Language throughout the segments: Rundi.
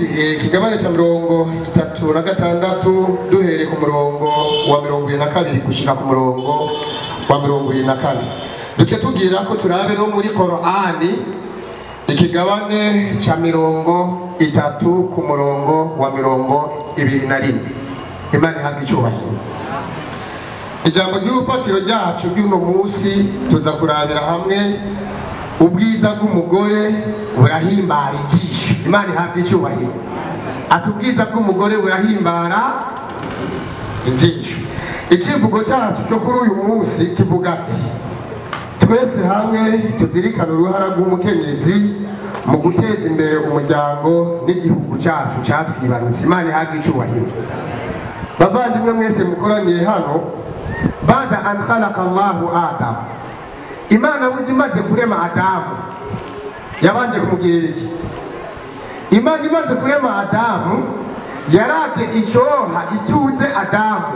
Ikigabane cya 36 duhereye ku murongo wa 22 gushika ku murongo wa 24. Duce tugira ko turabe no muri Korani ikigabane cya 30 ku murongo wa 21. Imana ihabwe icyubahiro. Ijambo ry'urufatiro ryacu ry'uno munsi tuza kurabira hamwe ubwiza bw'umugore burahimbara ijisho. Imana ihabwe icyubahiro. Ati ubwiza bw'umugore burahimbara ijisho. Icivugo cyacu cyo kuri uyu munsi kivuga ati twese hamwe tuzirikana uruhara rw'umukenyezi mu guteza imbere umuryango n'igihugu cyacu cyatwibarutse. Imana ihabwe icyubahiro. Bavandimwe mwese mukoraniye hano, bada an khalaqa Allahu Adam, Imana burya imaze kurema Adamu yabanje kumubwira iki? Imana imaze kurema Adamu yaravye icoha ituze Adamu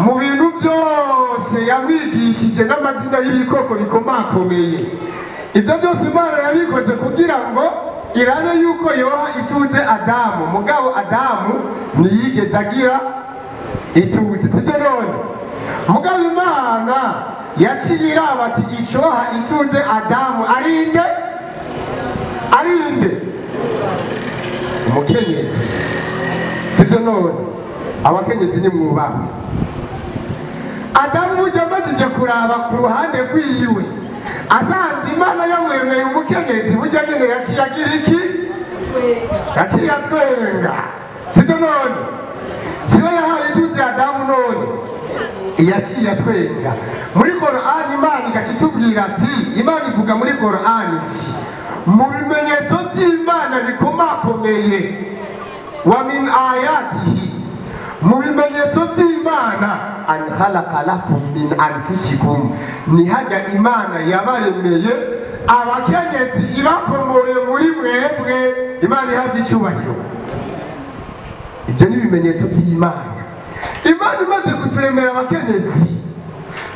mu bintu byose yamwigishije n'amazina y'ibikoko bikomakomeye. Ibyo byose Imana yabikoze kugira ngo irabe yuko yoha ituze Adamu. Mugabo Adamu ntiyigeze agira ituze, sibyo none? Mugabo Imana yaciye iraba ati icoha ituze Adamu arinde? Arinde umukenyezi, sibyo none? Abakenyezi ni mwubahwe. Adamu burya amajije kuraba ku ruhande rwiwe asanze Imana yamwemeye umukenyezi, burya nyene yaciye agira iki? Yaciye atwenga, sibyo none? Siwe yahaye ituze Adamu none yaciye atwenga. Muri Korani Imana igacitubwira ati, Imana ivuga muri Korani iti mu bimenyetso by'Imana bikomakomeye, wa min ayatihi, mu bimenyetso by'Imana, an khalaqa lakum min anfusikum, ni hajya Imana yabaremeye abakenyezi ibakomoye muri mwebwe. Imana ihabwe icyubahiro. Ibyo ni ibimenyetso by'Imana. Imana imaze kuturemera abakenyezi,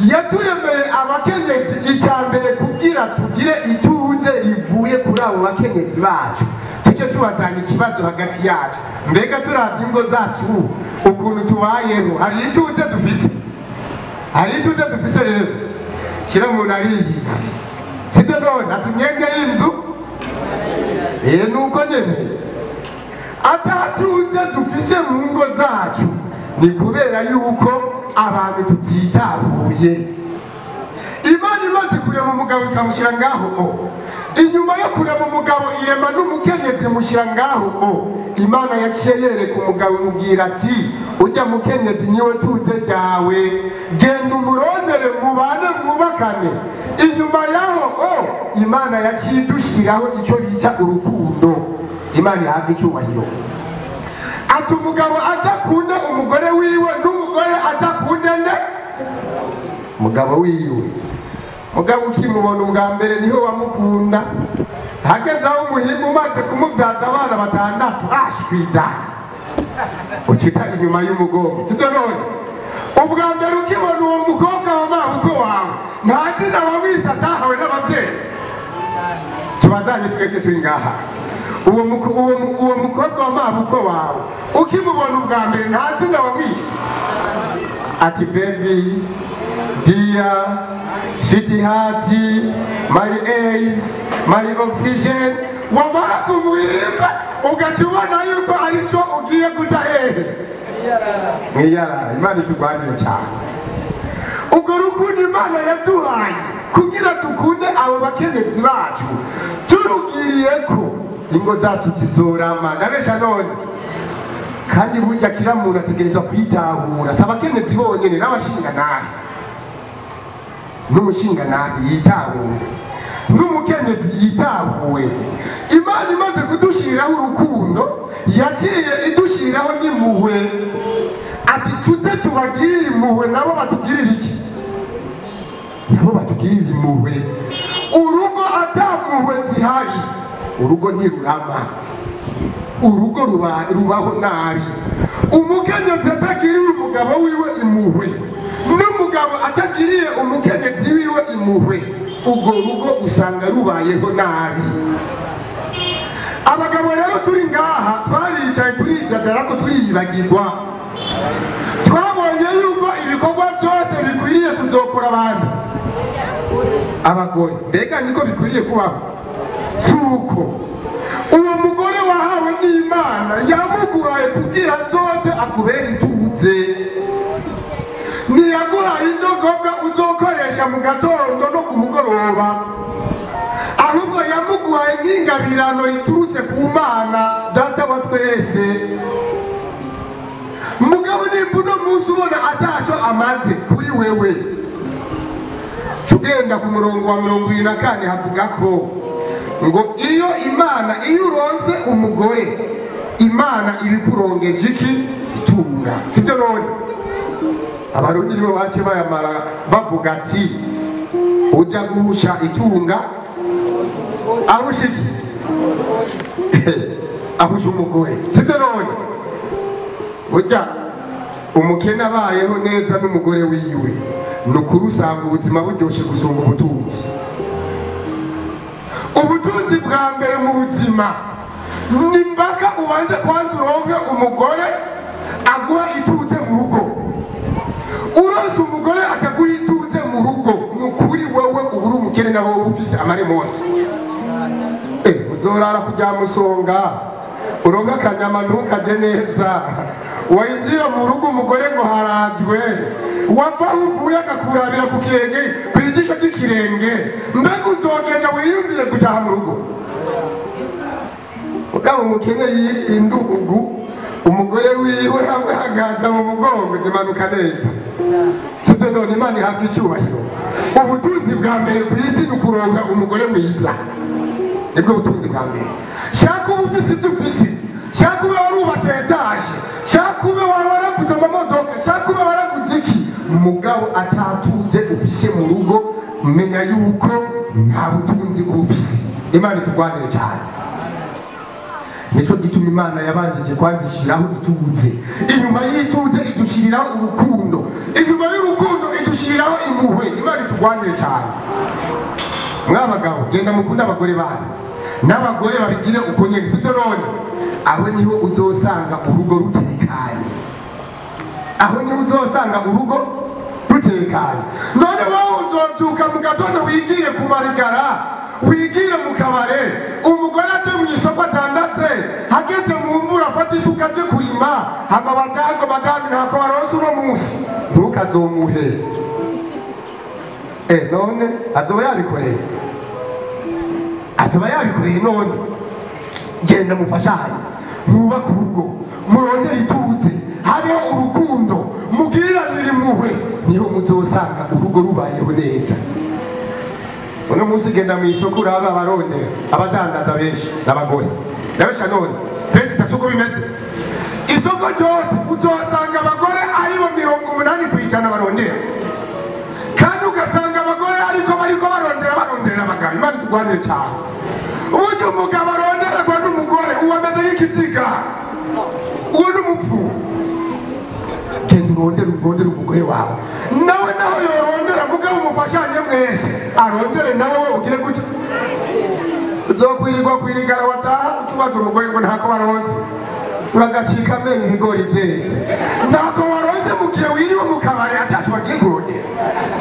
yaturemeye abakenyezi icya mbere kugira tugire ituze rivuye kuri abo bakenyezi bacu. Tuce tubazanye ikibazo hagati yacu, mbega turavye ingo zacu ukuntu tubayeho, hari ituze dufise? Hari ituze dufise? Rero kira muntu ariyizi, sibyo none? Ati imyenge y'inzu nuko nyene atatuze dufise mu ngo zacu ni kubera yuko abantu tutitahuye. Imana imaze kurema umugabo ikamushyira ngaho o, inyuma yo kurema umugabo irema n'umukenyezi imushyira ngaho o. Imana yaciye yereka umugabo imubwira ati ujya mukenyezi niwe tuze ryawe, genda umurondere mubane mwubakane. Inyuma yaho o Imana yaciye idushyiraho icyo bita urukundo. Imana ihabwe icyubahiro. Ati umugabo adakunde umugore wiwe n'umugore adakunde nde? Mugabo wiwe. Mugabo ukimubona ubwa mbere niho wamukunda, hageze aho umuhimu umaze kumubyaza abana batandatu ashwida ucita inyuma y'umugongo, sibyo none? Ubwa mbere ukibona uwo mukobwa wa mabuko wawe nta zina wamwise atahawe n'ababyeyi. Tubazanye twese turi ngaha, uwo mukobwa wa mabuko wawe ukimubona ubwa mbere nta zina wamwise, ati baby, dear, sweetheart, my eyes, my oxygen. Wamara kumuhimba ugaca ubona yuko arico ugiye guta hehe? Mwiyarara. Imana itugwanire cyane. Ubwo rukundo Imana yaduhaye kugira dukunde abo bakenyezi bacu, turugiriye ko ingo zacu zizorama. Ndabesha none? Kandi burya kila muntu ategerezwa kwitahura, si abakenyezi bonyene n'abashingantahe. N'umushingantahe yitahure, n'umukenyezi yitahuwe. Imana imaze kudushyiriraho urukundo yaciye idushyiriraho n'impuhwe. Ati tuze tubagirire impuhwe nabo batugirire iki? Nabo batugirire impuhwe. Urugo ata mpuhwe zihari, urugo ntirurama, urugo rubaho nabi. Umukenyezi atagiriye umugabo wiwe impuhwe n'umugabo atagiriye umukenyezi wiwe impuhwe, urwo rugo usanga rubayeho nabi. Abagabo rero turi ngaha twaricaye turijajara ko turiyibagirwa. Twabonye yuko ibikorwa byose bikwiriye kuzokora abantu abagore. Mbega niko bikwiriye kubaho? Suko uwo mugore wahawe n'Imana yamuguhaye kugira zote akubera ituze. Ntiyaguhaye indogoga uzokoresha mu gatondo no ku mugoroba, ahubwo yamuguhaye nk'ingabirano iturutse ku Mana Data wa twese. Mugabo nimba uno munsi ubona ataco amaze kuri wewe, tugenda ku murongo wa 74 havuga ko ngo iyo Imana iyo uronse umugore Imana ibikurongeje iki? Itunga. Sibyo none? Abarundi nibo bace bayamara bavuga ati ujya guhusha itunga ahusha iki? Ahusha umugore. Sibyo none? Ujya umukene abayeho neza n'umugore wiwe, ni ukuri usanga ubuzima buryoshe gusumba ubutunzi. Ubutunzi bwa mbere mu buzima ni mpaka ubanze kwanza uronke umugore aguha ituze mu rugo. Uronse umugore akaguha ituze mu rugo, ni ukuri wewe uba uri umukene nawe wowe ufise amaremonti. Uzorara kujya musonga uronke akanyama ntukarye neza, winjiye mu rugo umugore ngo harajwe, wava aho uvuye akakurabira ku kirenge, ku ijisho ry'ikirenge, mbega uzogenda wiyumvire gutaha mu rugo? Mugabo umukene y'indugu umugore wiwe hamwe hagaza mu mugongo zimanuka neza. Sibyo none? Imana ihabwa icyubahiro. Ubutunzi bwa mbere ku isi ni ukuronka umugore mwiza, nibwo butunzi bwa mbere. Shaka uba ufise ibyo ufise, shaka ube warubatse etaje, shaka ube waraguze amamodoka, shaka ube waraguze iki, mugabo atatunze ufise mu rugo, menya yuko nta butunzi ufise. Imana itugwanire cyane. Nico gituma Imana yabanjije kwandishiraho ituze. Inyuma y'ituze idushiriraho urukundo, inyuma y'urukundo idushiriraho impuhwe. Imana itugwanire cyane. Mwabagabo genda mukunda abagore banyu, n'abagore babigire uko nyene. Sibyo none? Aho niho uzosanga urugo rutekanye. Aho niho uzosanga urugo rutekanye. None wowe uzovyuka mu gatondo wigire ku marigara, wigire mu kabare, umugore aje mu isoko atandatse, hageze mu mvura afata isuka aje kurima, hama batago madami ntako baronse uno munsi, ntukazomuhe. None azoba yabikoreye, azoba yabikoreye. None genda mufashanye, mwubake urugo, murondere ituze, habeho urukundo, mugiriranire impuhwe, niho muzosanga urugo rubayeho neza. Uno munsi genda mu isoko uraba abarondera abadandaza benshi n'abagore. Ndabesha none? Perezida, soko bimeze isoko ryose uzosanga abagore aribo 80% barondera, kandi ugasanga abagore ariko bariko barondera baronderera abagabo. Imana itugwanire cyane. Uburyo umugabo arondererwa n'umugore uwo ameze nk'ikiziga, uwo n'umupfu. Genda urondere urondere umugore wawe, nawe naho yorondera mugabo umufashanye mwese, arondere nawe we ugire gutya. Uzokwirirwa kwirigara wataha ucubaza umugore ngo ntako baronse, uragacika amenyo ibigori byeze. Ntako waronse mu gihe wiriwe mu kabari ataco bagiye kurondera,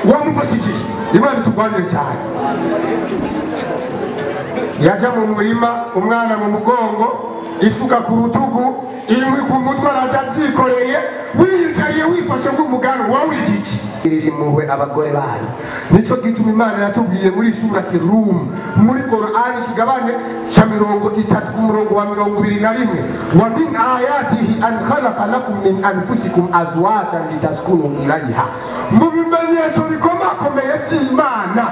wamufashije. Imana itugwanire cyane. Yaja mu murima umwana mu mugongo, isuka ku rutugu, inkwi ku mutwe, araja azikoreye, wiyicariye wifashe nk'umugano wawe igiki. Impuhwe abagore banyu. Nico gituma Imana yatubwiye muri surati Rum, muri Qur'ani kigabane ca 30 ku murongo wa 21, wa min ayatihi an khalaqa lakum min anfusikum azwajan litaskunu ilayha. Mu bimenyetso bikomakomeye by'Imana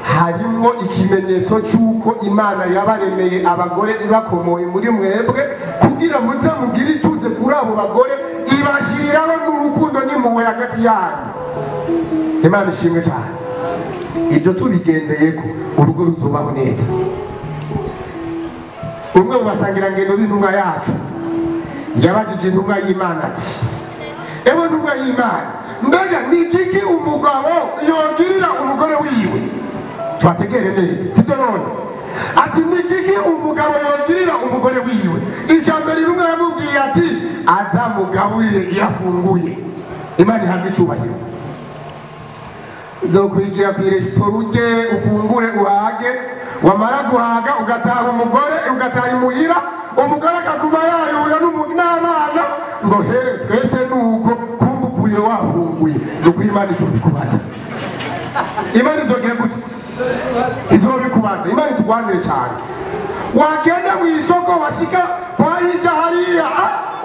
harimwo ikimenyetso cy'uko Imana yabaremeye abagore ibakomoye muri mwebwe, kugira muze mugire ituze kuri abo bagore, ibashyiriraho n'urukundo n'impuhwe hagati yanyu. Imana ishimwe cyane. Ibyo tubigendeyeko urugo ruzobaho neza. Umwe mu basangirangendo b'intumwa yacu yabajije intumwa y'Imana ati: ewe ntumwa y'Imana, mbega ni igiki umugabo yogirira umugore wiwe? Twategere neza, sibyo none? Ati nigiki umugabo yogirira umugore wiwe? Ijambo rimwe yamubwiye ati azamugaburire iyo afunguye. Imana ihabwe icyubahiro. Nzokwigira ku resitora urye ufungure uhage, wamara guhaga ugataha umugore ugataha imuhira, umugore akaguma yayuya n'abana ngo here twese nuko kumbukuye wafunguye. Nukuri Imana izobikubaza. Imana izogira gute? Izobikubaza. Imana itugwanire cyane. Wagenda mu isoko washika kwa hija hariya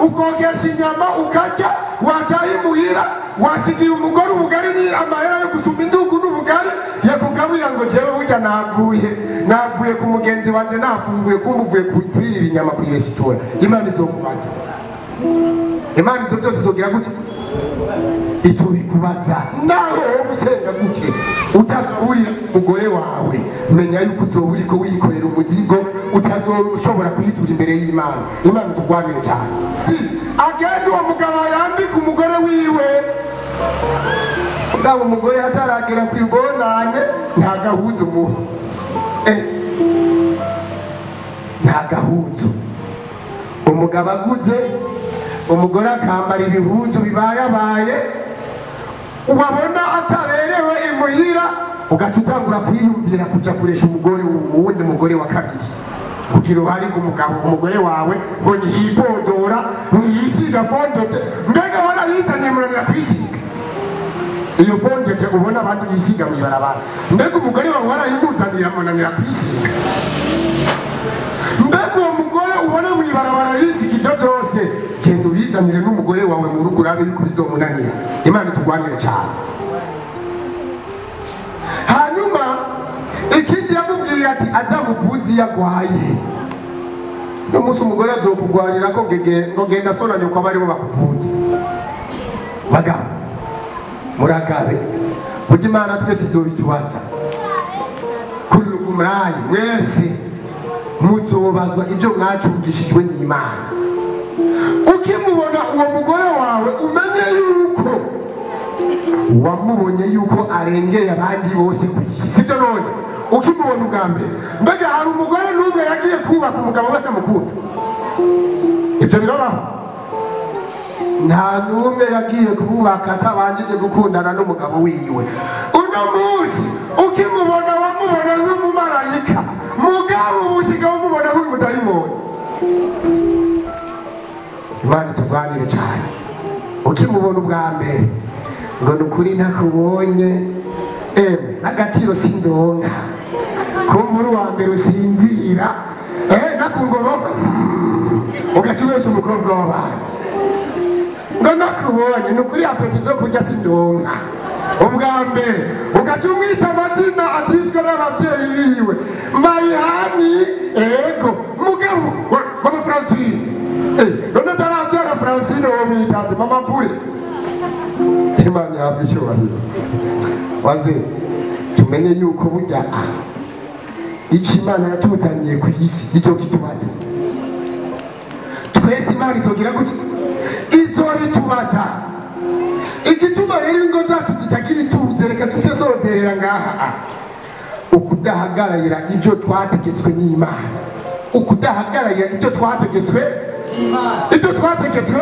ukogesha inyama ukarya, wataha imuhira wasigiye umugore ubugari ni amahera yo gusumba indugu n'ubugari yakugaburira ngo jewe burya navuye ku mugenzi wanje nafunguye kumbuvuye kwirira inyama ku resitora. Imana izokubaza. Imana ibyo byose izogira gute? Izobikubaza. Naho wowe usenga gute utagaburira umugore wawe, menya yuko uzoba uriko wikorera umuzigo utazoshobora kuyitura imbere y'Imana. Imana itugwanire cyane. Agenda uwo mugabo yambika umugore wiwe, mugabo umugore ataragera ku ibonane nta gahuzu muha. Nta gahuzu. Umugabo aguze umugore akambara ibihuzu bibayabaye, wabona ataberewe imuhira ugaca utangura kwiyumvira kujya kuresha umugore wundi mugore wa kabiri kugira uhari ngo umugabo umugore wawe ngo ntiyibodora ntiyisiga fondete. Mbega warayizanye muranira kwisiga iyo fondete ubona abandi bisiga mu ibarabara, mbega umugore wawe warayimuzanira munanira kwisiga? Mbega uwo mugore ubona mu ibarabara yisiga ibyo byose, genda ubizanire n'umugore wawe mu rugo urabe yuko bizomunanira. Imana itugwanire cyane. Hanyuma ikindi yamubwiye ati azamuvuze iyo agwaye. N'umunsi umugore azokugwarira ko ngo genda sonanye uko abaribo bakuvuze. Bagabo muragabe, burya Imana twese izobitubaza. Kullukum rayi, mwese muzobazwa ibyo mwacungishijwe n'Imana. Ukimubona uwo mugore wawe umenye yuko wamubonye yuko arengeye abandi bose ku isi, sibyo? None ukimubona ubwa mbere, mbega hari umugore n'umwe yagiye kubaka umugabo we atamukunda? Ibyo birabaho. Nta n'umwe yagiye kubaka atabanjije gukundana n'umugabo wiwe. Uno munsi ukimubona wamubona nk'umumarayika, mugabo usigaye umubona nk'umudayimoni. Imana itugwanire cyane. Ukimubona ubwa mbere ngo nukuri ntakubonye, n'agaciro sindonka, kumbura uwa mbere usinzira, nakungoroka ugaca ubesha umukobwa w'abandi ngo nakubonye, nukuri apeti zo kurya sindonka. Ubwa mbere ugaca umwita amazina atishwe n'ababyeyi biwe, mayihani ego mugabo mama Francine, none atarabyara Francine uwo mwita ati mama Pure. Imana ihabwe icyubahiro. Waze tumenye yuko burya icyo Imana yatuzaniye ku isi izokitubaza. Twese Imana izogira gute? Izobitubaza. Igituma rero ingo zacu zitagira ituze, reka dusesozerera ngaha, ukudahagararira ibyo twategetswe n'Imana. Ukudahagararira ibyo twategetswe, ibyo twategetswe.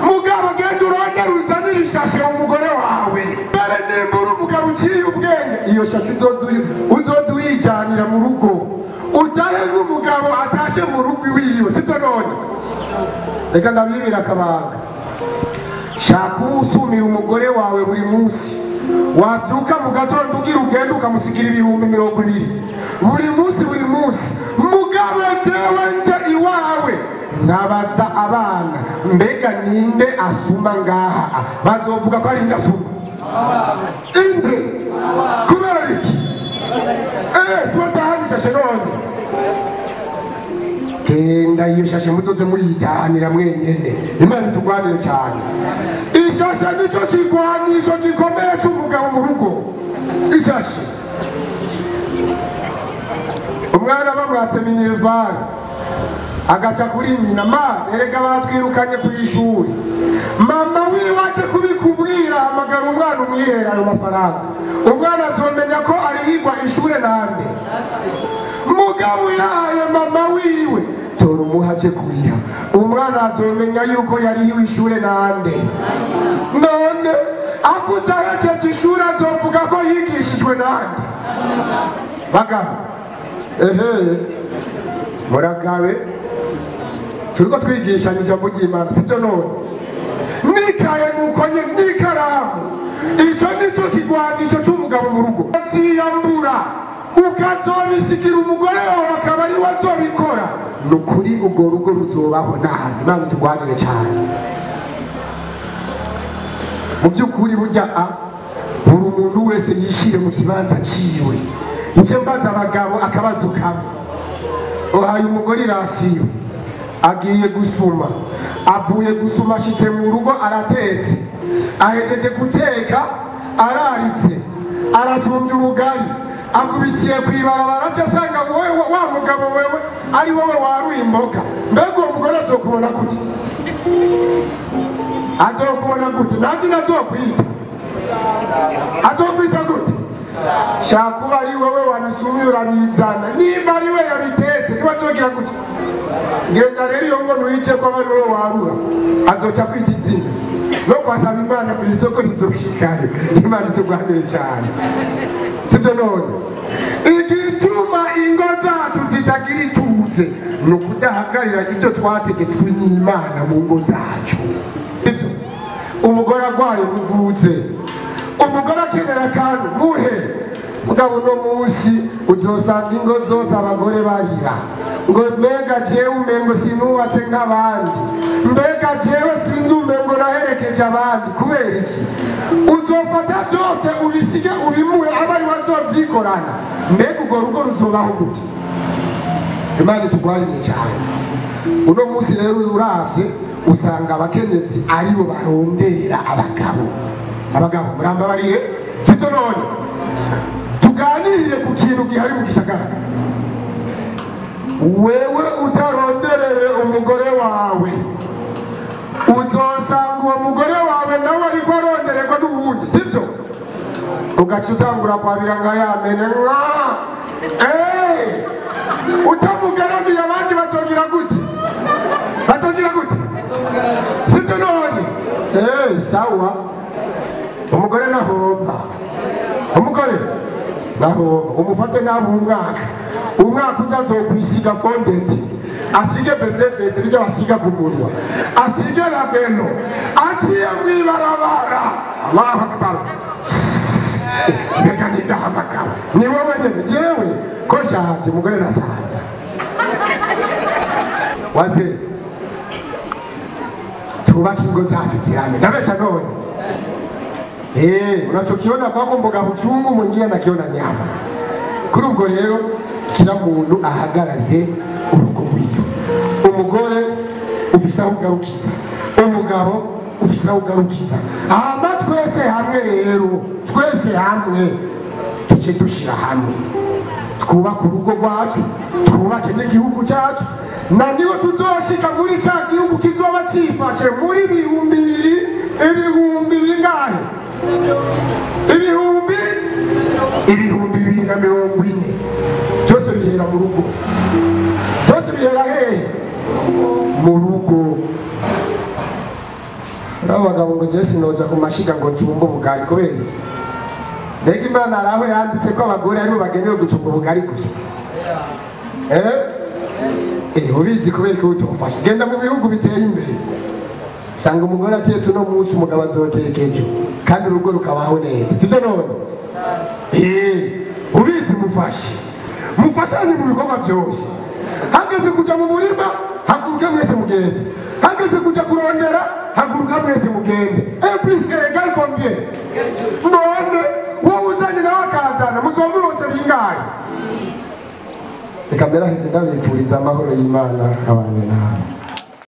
Mugabo genda urondere uzanire ishashe umugore wawe. Mbere nimbura umugabo uciye ubwenge, iyo shashe uzoza uyijyanira mu rugo, utahe nk'umugabo atashe mu rugo iwiwe, sibyo? None reka ndabibira akabanga. Shaka usumira umugore wawe buri munsi, wabyuka mu gatondo ugira ugenda ukamusigira 20,000 buri munsi buri munsi. Mugabo jewe nje iwawe nkabaza abana, mbega ninde asumba ngaha? Bazovuga ko ari inde asumba. Inde kubera iki? Siwatahana ishashe none. Genda iyo shashe muzoze muyijyanira mwenyene. Imana itugwanire cyane. Ishashe nicyo kigwanisho gikomeye cy'umugabo mu rugo. Ishashe. Umwana bamwatse minerval agaca kuri nyina, ma erega batwirukanye ku ishuri. Mama wiwe aje kubikubwira, hamagara umwana umwihera ayo mafaranga. Umwana azomenya ko arihigwa ishure nande. Mugabo yahaye mama wiwe, tora umuhaje kuriha. Umwana azomenya yuko yarihiwe ishure nande. None akuze ahejeje ishure azovuga ko yigishijwe nande. Bagabo, ehe, muragabe, turiko twigishanya ijambo ry'Imana, sibyo none? Nikaye mukonye n'ikaramu, ico nico kigwanisho c'umugabo mu rugo. Vyiyambura ukazobisigira umugore wawe akaba ariwe azobikora, ni ukuri urwo rugo ruzobaho nabi. Imana itugwanire cyane. Mu by'ukuri burya buri muntu wese yishire mu kibanza ciwe. Nce mbaza abagabo akabazo kamwe. Uhaye umugore irasiyo, agiye gusuma, avuye gusuma ashitse mu rugo aratetse, ahejeje guteka araritse, aracumbye ubugari, akubitiye kw'ibarabara, aca asanga wowe wa mugabo wewe ari wowe waruye imboga. Mbega uwo mugore azokubona gute? Azokubona gute? Nta zina azokwita. Azokwita gute? Shakuba ari wowe wanasumye urabizana, nimba ari we yabitetse niba azogira gute? Genda rero iyo ngo ntuyice ko ari wowe warura, azoca kwita izina no kwasaba Imana ku isoko rizoshikayo. Imana itugwanire cyane, sibyo none? Igituma ingo zacu zitagira ituze ni ukudahagarira ibyo twategetswe n'Imana mu ngo zacu. Umugore agwaye muvuze, umugore akenera akantu muhe. Mugabo uno munsi uzosanga ingo zose abagore barira ngo mbega jewe umengo sinubatse nk'abandi, mbega jewe sinzi umengo naherekeje abandi. Kubera iki? Uzofata byose ubisige ubimuhe abe ariwe azovyikorana. Mbega urwo rugo ruzobaho gute? Imana itugwanire cyane. Uno munsi rero uravye usanga abakenyezi aribo barondera abagabo. Abagabo murambabariye, sibyo none? Tuganirire ku kintu gihari mu gisagara. Wewe utarondereye umugore wawe, uzosanga uwo mugore wawe nawe ariko arondererwa n'uwundi, sibyo? Ugaca utangura kwabira nka yamene nka utamugaramiye abandi bazogira gute? Bazogira gute? Sibyo none? Sawa. Umugore nahomba, umugore nahomba, umufate nabi umwaka, umwaka uzazokwisiga fondeti, asige bezebeze bijya basiga ku munwa, asige labeno, aciye mw'ibarabara. Allahu akbar. Reka nindahamagara ni wowe nyene, jewe ko nshaje umugore nasanze waze tubake ingo zacu zirame. Ndabesha none? Unachokiona kwako mboga buchungu, mwingine anakiona nyama. Kuri ubwo rero kila muntu ahagarariye urugo rwiwe. Umugore ufise aho ugarukiza, umugabo ufise aho ugarukiza. Hama twese hamwe rero, twese hamwe tuce dushira hamwe, twubake urugo rwacu, twubake n'igihugu cyacu. Na niho tuzoshika muri ca gihugu kizoba cifashe muri 2000, ibihumbi bingahe? Ibihumbi 2040. Byose bihera mu rugo, byose bihera hehe? Mu rugo. Abagabo ngo je sinoja ku mashiga ngo ncumbe ubugari. Kubera iki? Mbega Imana hari aho yanditse ko abagore aribo bagenewe gucumba ubugari gusa? Ubizi kubera ko utofasha. Genda mu bihugu biteye imbere, sanga umugore atetse uno munsi, umugabo azoteka ejo, kandi urugo rukabaho neza, sibyo none? Ubizi mufashe, mufashanye mu bikorwa byose. Hageze kuja mu murima, haguruke mwese mugende. Hageze kuja kurondera, haguruka mwese mugende. 1 + 1 égale combien? None wowe uzanye nawe akazana, muzomurose bingahe? Reka mbere ahite ndabifuriza amahoro y'Imana abane nawe.